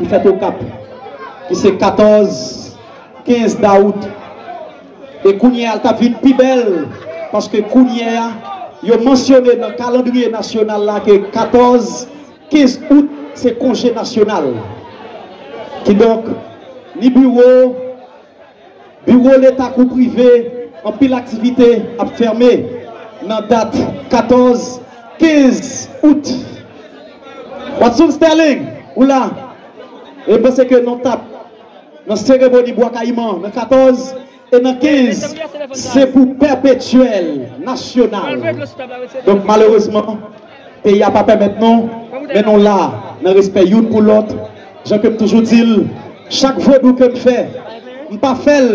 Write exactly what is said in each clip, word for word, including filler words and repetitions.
ki fèt Okap, ki se katòz, kenz dawout. E kounye a, l t ap vin pi bèl, paske kounye a, yo mansyone nan kalandriye nasyonal la ke katòz, kenz out, se konje nasyonal. Kidonk, ni biwo, biwo leta kou prive, anpil aktivite ap fèmen nan dat katòz, kenz out. Watson Sterling, ou la? E m panse ke nou t ap nan seremoni Bwa Kayiman nan katòz e nan kenz, se pou pèpetyèl nasyonal. Donk, malerezman, peyi a pa pèmèt nou, men nou la, nan respè youn pou lòt. Jan ke m toujou di l, chak vodou ke m fè, m pa fè l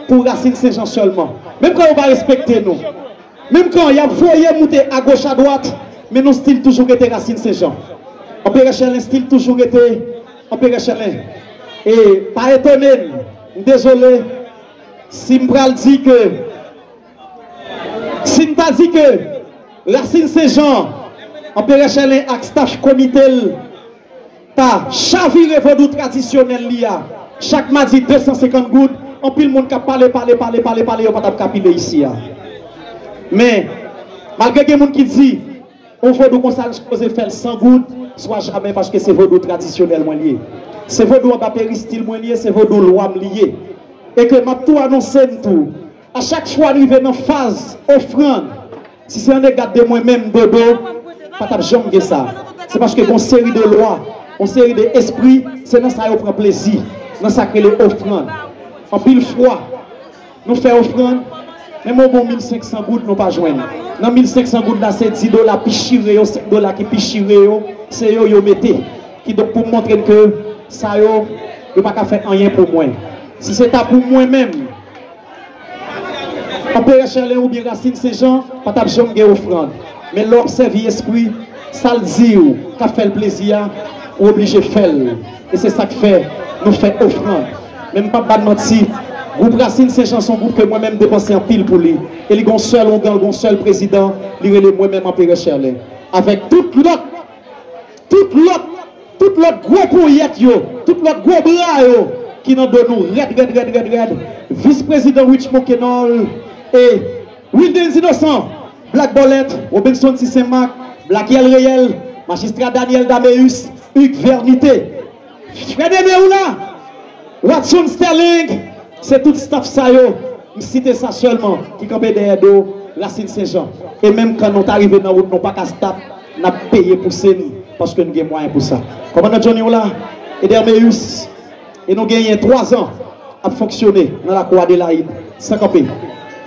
pou Rasin Senjan sèlman. Menm kan yo pa respekte nou, menm kan y ap voye moute agoch adwat, men nou still toujou rete Rasin Senjan. Anperè Chèlen still toujou rete Anperè Chèlen. E pa etone m, m dezole, si m pral di ke, si m ta di ke Rasin Senjan, Anperè Chèlen ak staff komite l, ta chavire vodou tradisyonèl li a, chak madi de san senkant goud, anpil moun k ap pale, pale, pale, pale, pale, yo pa t ap ka pile isi a. Men, malgre gen moun ki di, yon vodou konsa, l sipoze fè l san goud, swa jamè, paske se vodou tradisyonèl mwen li ye. Se vodou anba peristil mwen li ye, se vodou lwa m li ye. E ke m ap tou anonse n tou, a chak fwa n rive nan faz ofrann, si se ann egat de mwen menm, Dodo, pa t ap janm gen sa. Se paske gon seri de lwa, gon seri de espri, se nan sa yo pran plezi, nan sa k rele ofrann. Anpil fwa, nou fè ofrann, menm yon bon mil senk san goud nou pa jwenn. Nan mil senk san goud la, se dis dola pi chire yo, senk dola ki pi chire yo, se yo yo mete. Kidonk, pou m montre n ke sa yo, yo pa ka fè anyen pou mwen. Si se ta pou mwen menm, Anperè Chèlen oubyen Rasin Senjan, pa t ap janm gen ofrann. Men lè w ap sèvi espri, sa l di w k ap fè l plezi a, ou oblije fè l. E se sa k fè nou fè ofrann. Men m p ap ba n manti, gwoup Rasin Senjan se yon gwoup ke mwen menm m depanse anpil pou li. E li gen yon sèl ougan, li gen yon sèl prezidan, li rele mwen menm Anperè Chèlen. Avèk tout lòt, tout lòt, tout lòt gwo ponyèt yo, tout lòt gwo bra yo ki nan do nou rèd, rèd, rèd, rèd, rèd. Vis prezidan Richmond Kenol e Wildens Inosan, Black Bolèt, Robinson Ti Senmak, Black Yèl Reyèl, Majistra Daniel Dameus, Hugues Vernité. Frè Dene ou la? Watson Sterling, se tout staff sa yo, m site sa sèlman, ki kanpe dèyè do Rasin Senjan. E menm kan nou ta rive nan wout, nou pa ka stop, n ap peye pouse n, paske n gen mwayen pou sa. Kòmandan Johnny ou la? Edermeus, e nou genyen twa zan ap fonksyone nan lakou Adelaide, san kanpe,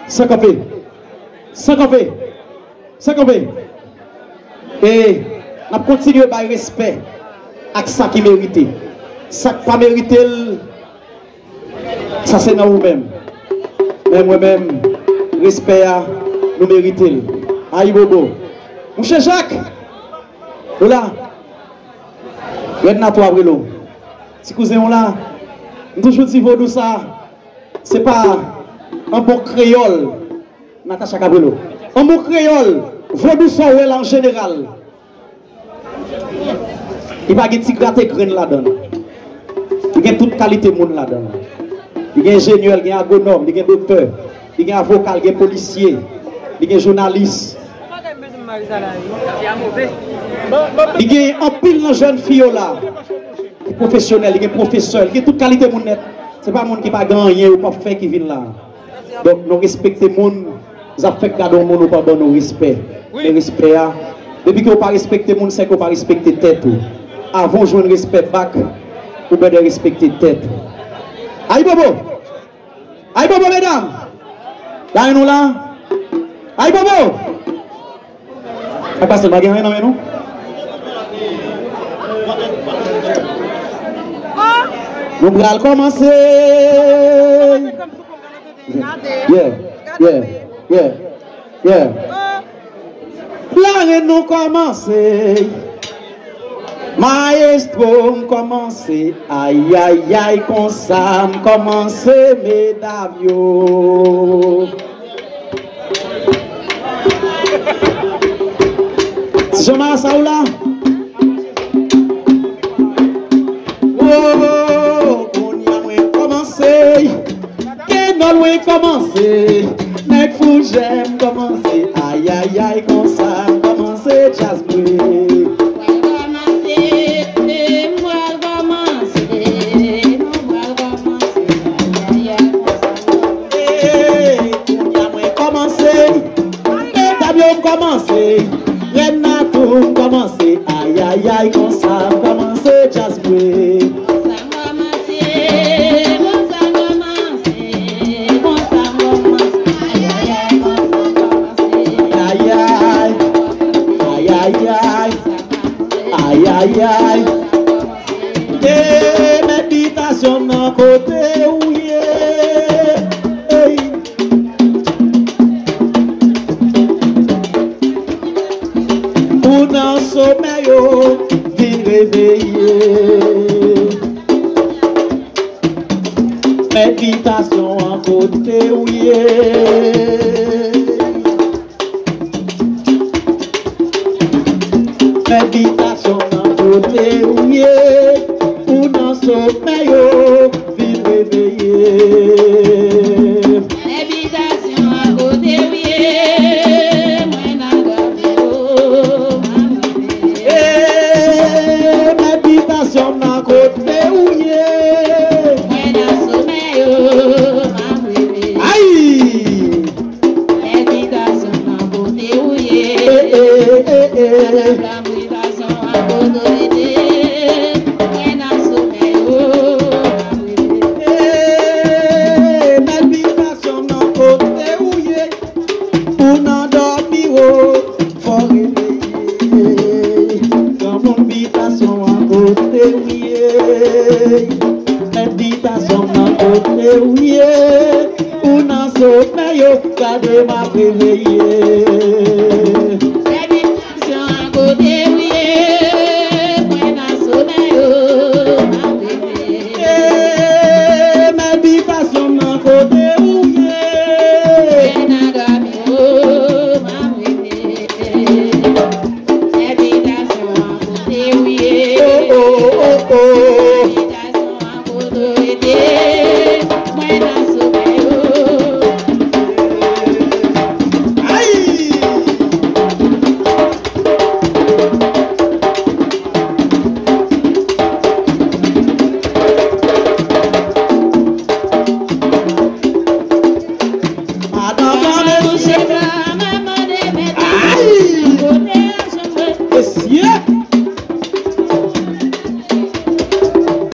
san kanpe, san kanpe, san kanpe. E n ap kontinye bay respè ak sa ki merite. Sa k pa merite l, sa se nan ou menm. Men mwen menm, respè a, nou merite l. Ayibobo. Mouche Jak, ou la? Rèd Natwa ap rele w. Ti kouzen w la? M toujou di vodou sa, se pa an bon kreyòl, Natacha Cabrelo. An bon kreyòl, vodou sa w wè la an jeneral, li pa gen ti grate grenn ladan l. Li gen tout kalite moun ladan l. Li gen enjenyè, li gen agwonòm, li gen doktè, li gen avoka, li gen polisye, li gen jounalis. Li gen anpil nan jèn fi yo la ki pwofesyonèl, li gen pwofesè, li gen tout kalite moun nèt. Se pa moun ki pa gen anyen yo p ap fè ki vin la. Donk, nou respekte moun, zafè k gade yon moun ou pa ban nou respè. Men respè a, depi ke w pa respekte moun, se ke w pa respekte tèt ou. Avan w jwenn respè back, ou bèdè respekte tèt ou. Ayibobo! Ayibobo, medam! Lajan nou la? Ayibobo! Sa k pase, pa gen anyen nan men nou? Nou pral kòmanse. Yeah, yeah, yeah, yeah. Larenn nou kòmanse. Mayestwo, m kòmanse. Ayayay, konsa m kòmanse, medam yo. Ti Jean Marasa ou la? Oh, kounye a mwen kòmanse. Kenòl mwen kòmanse. Nèg foujè m kòmanse. Ayayay, konsa m kòmanse djaz mwen. Mwen kòmanse, mwen kòmanse, mwen kòmanse. Ayayay, konsa m kòmanse. Hey, kounye a mwen kòmanse. Medam yo m kòmanse. Rèn nan tou m kòmanse. Ayayay, konsa m kòmanse djaz mwen. Konsa m kòmanse, konsa m kòmanse, konsa m kòmanse. Ayayay, konsa m kòmanse. Ayay, ayayay, ayayay. Ye, mèt bitasyon nan kote ou ye. Ey. Ou nan somèy yo, vin reveye. Mèt bitasyon an kote ou ye. Mèt bitasyon an kote ou ye. Ou nan somèy yo, vin reveye. Mèt bitasyon an kote ou ye. Mwen nan dòmi yo, m ap reveye. Ee, mèt bitasyon an kote ou ye. Mwen nan somèy yo, m ap reveye. Ay! Mèt bitasyon an kote ou ye. Ee, ee, ee, ee. Mèt bitasyon an kote ou ye. Mwen nan somèy yo, m ap reveye. Ee, mèt bitasyon an kote ou ye. Ou nan dòmi wo, fò reveye. Granmoun bitasyon an kote ou ye. Mèt bitasyon an kote ou ye. Ou nan somèy yo, gade m ap reveye.